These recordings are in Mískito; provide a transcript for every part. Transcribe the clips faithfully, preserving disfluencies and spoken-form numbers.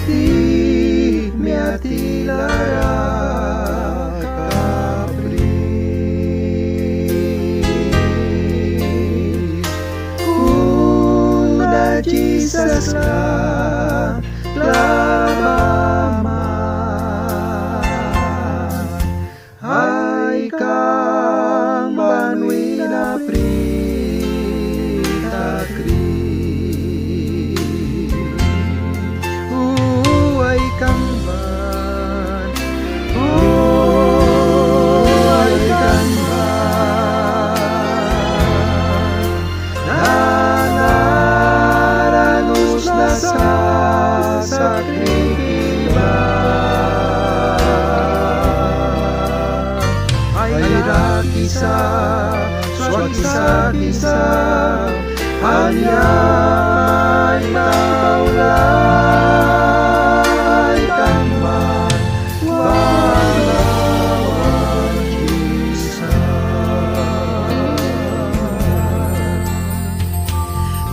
Tihmia tilara kapri. Kuna Jisas la klamama. Ai kangban wina pri takri. U ai kangban, u ai kangban. Nanara nusna sa sakripi ba. Ai rakisa, swaki sakisa, an yang mai taula. Ai kangban wala wan Jisas.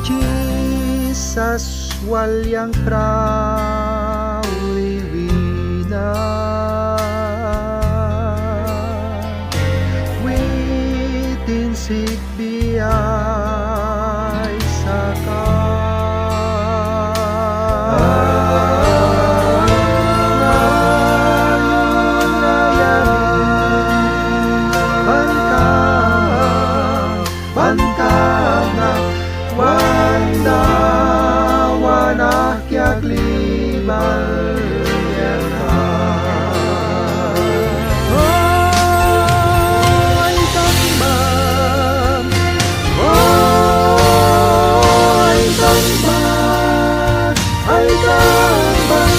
Jisas wal yang prawi wina. Witin sik bia ai saka. Ban kamna wan Dawan ahkia kli bal. Ai kangban, ai kangban, ai kangban.